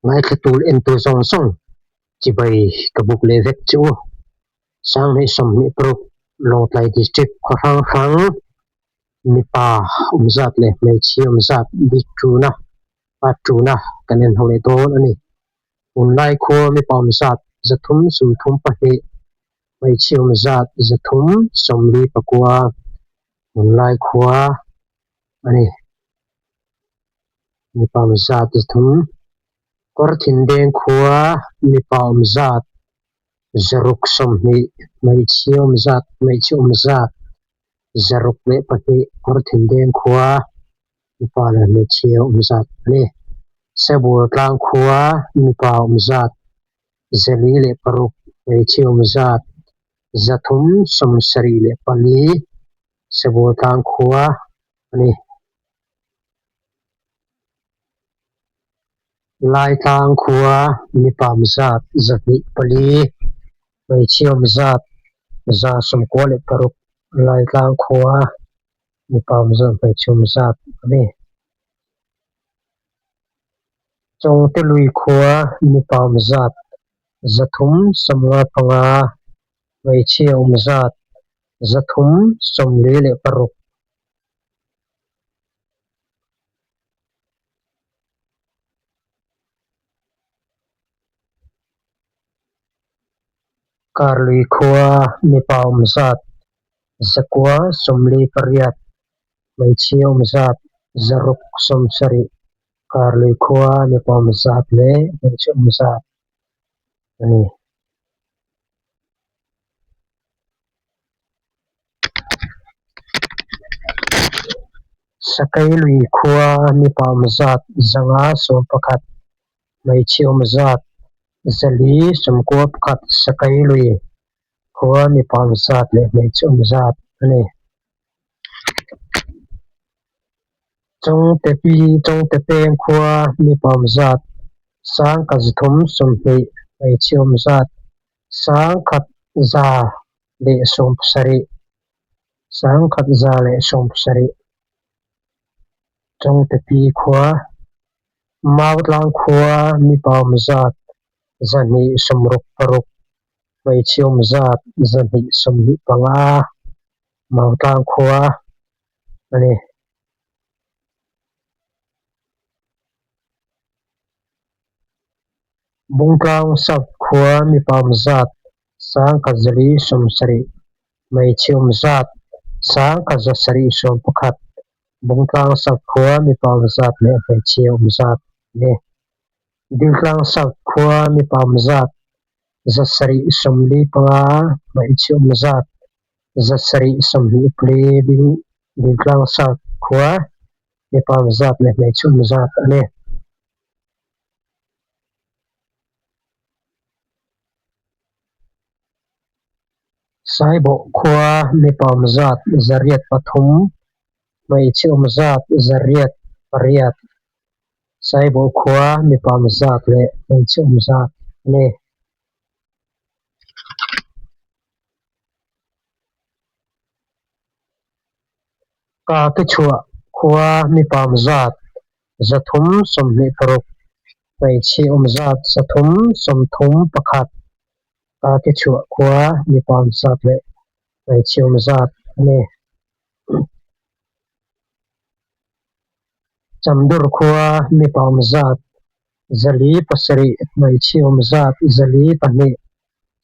Ngaithla tur en tur zawng zawng chibai ka buk leh vek che u. 2026 Lawngtlai District khaw hrang hrang mipa awm zat leh hmeichhia awm zat bik tuna part tuna kan en ho leh dawn a ni. Tunlai khua mipa awm zat 332, hmeichhia awm zat 349 tunlai khua a ni. Mipa awm zat 300 Kawrthindeng khua mipa awm zat 620, hmeichhia awm zat hmeichhe awm zat 602 Kawrthindeng khua mipa leh hmeichhia awm zat a ni. Sebur tlang khua mipa awm zat 406, hmeichhia awm zat 374 Sebur tlang khua a ni. Laitlang khua mipa awm zat 204, hmeichhia awm zat 196 Laitlang khua mipa awm zat hmeichhia awm zat a ni. Chawngte lui khua mipa awm zat 355, hmeichhia awm zat 346. Karlui khua mipa awm zat 948, hmeichhia awm zat 670 Karlui khua mipa awm zat leh hmeichhe awm zat a ni. Sakei lui khua mipa awm zat 511, hmeichhe awm zat 491 Sakei lui khua mipa awm zat leh hmeichhe awm zat a ni. Chawngte pi Chawngte peng khua mipa awm zat 1320, hmeichhe awm zat 1170 1170 Chawngte pi khua Mautlang khua mipa awm zat 266, hmeichhe awm zat 225 Mautlang khua a ni. Bungtlang South khua mipa awm zat 1470, hmeichhe awm zat 1771 Bungtlang South khua mipa awm zat leh hmeichhia awm zat a ni. Diltlang South khua mipa awm zat 775, hmeichhe awm zat 724 Diltlang South khua mipa awm zat leh hmeichhe awm zat a ni. Saibawh khua mipa awm zat 803, hmeichhe awm zat 808 Saibawh khua mipa awm zat leh hmeichhe awm zat a ni. Ka ke chhuah khua mipa awm zat 326, hmeichhe awm zat 331 Ka ke chhuah khua mipa awm zat leh hmeichhe awm zat a ni. Chamdur khua mipa awm zat 407, hmeichhe awm zat 402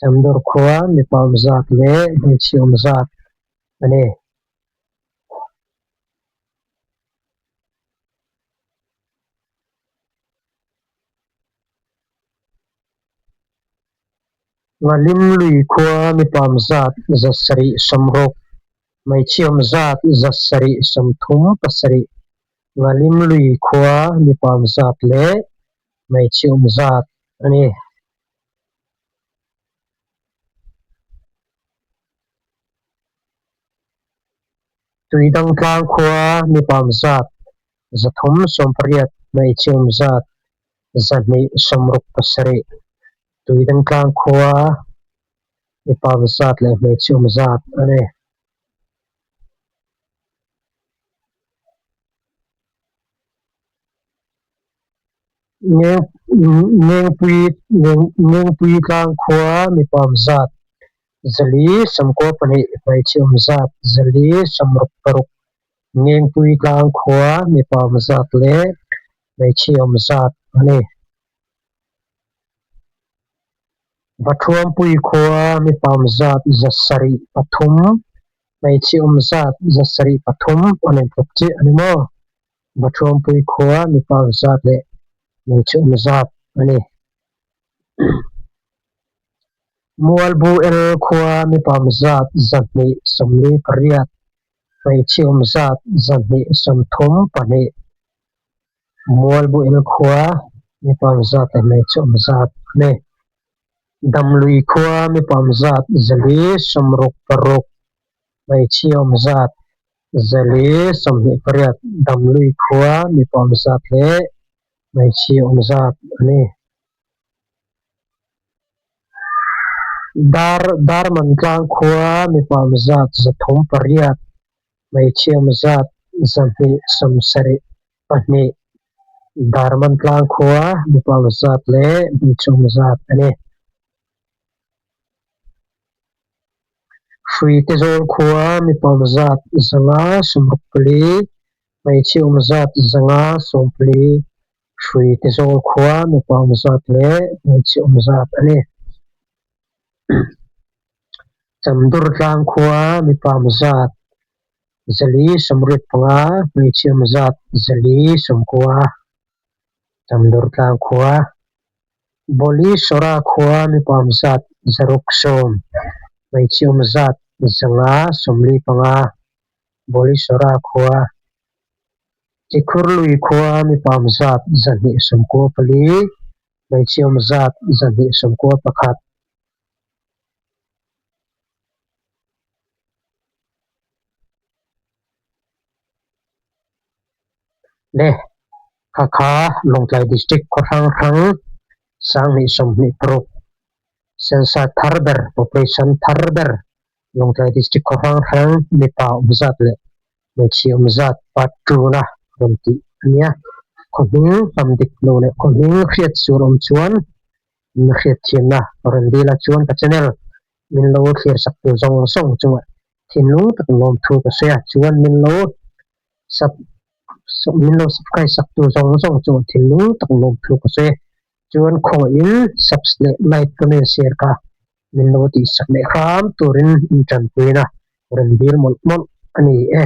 Chamdur khua mipa awm zat leh hmeichhe awm zat a ni. Ngalim lui khua mipa awm zat 760, hmeichhe awm zat 737 Ngalim lui khua mipa awm zat leh hmeichhe awm zat a ni. Tuidangtlang khua mipa awm zat 380, hmeichhe awm zat 267 Tuidangtlang khua mipa awm zat leh hmeichhe awm zat a ni. Ngengpui Ngengpui tlang khua mipa awm zat 492, hmeichhe awm zat 466, Ngengpui tlang khua mipa awm zat leh hmeichhe awm zat a ni. Vathuampui khua mipa awm zat 703, hmeichhe awm zat 703 a nen tluk chiah a ni maw? Vathuampui khua mipa awm zat leh hmeichhe awm zat a ni. Mualbu-el khua mipa awm zat 248, hmeichhe awm zat 232. Mualbuil khua mipa awm zat leh hmeichhe awm zat a ni. Damlui khua mipa awm zat 466, hmeichhia awm zat 428 Damlui khua mipa awm zat leh hmeichhia awm zat a ni. Dar Darmantlang khua mipa awm zat 308, hmeichhia awm zat 272. Darmantlang khua mipa awm zat leh hmeichhe awm zat a ni. Hruitezawl khua mipa awm zat 564, hmeichhe awm zat 514. Hruitezawl khua mipa awm zat leh hmeichhe awm zat a ni. Chamdurtlang khua mipa awm zat 485, hmeichhe awm zat 490. Chamdurtlang khua Bolisora khua mipa awm zat 610, hmeichhe awm zat 545. Bolisora khua Chikhurlui khua mipa awm zat 294, hmeichhe awm zat 291. Le kha kha Lawngtlai District khaw hrang hrang 2026 census thar ber population thar ber Lawngtlai District khaw hrang hrang mipa awm zat leh hmeichhia awm zat part two na rawn tih a nia. Khaw hming hnam dik lo leh khaw hming hriat sur awm chuan min hriat thiamna rawn dil a chuan ka channel min lo thlir sak tur zawng zawng chungah thinlung tak lawmthu ka sawi a chuan min lo sub min lo subscribe sak tur zawng zawng chungah thinlung tak lawmthu ka sawi a chuan khawngaihin subs leh like comment share kha min lo tihsak leh hram turin in tanpuina rawn dil mawlh mawlh a ni e.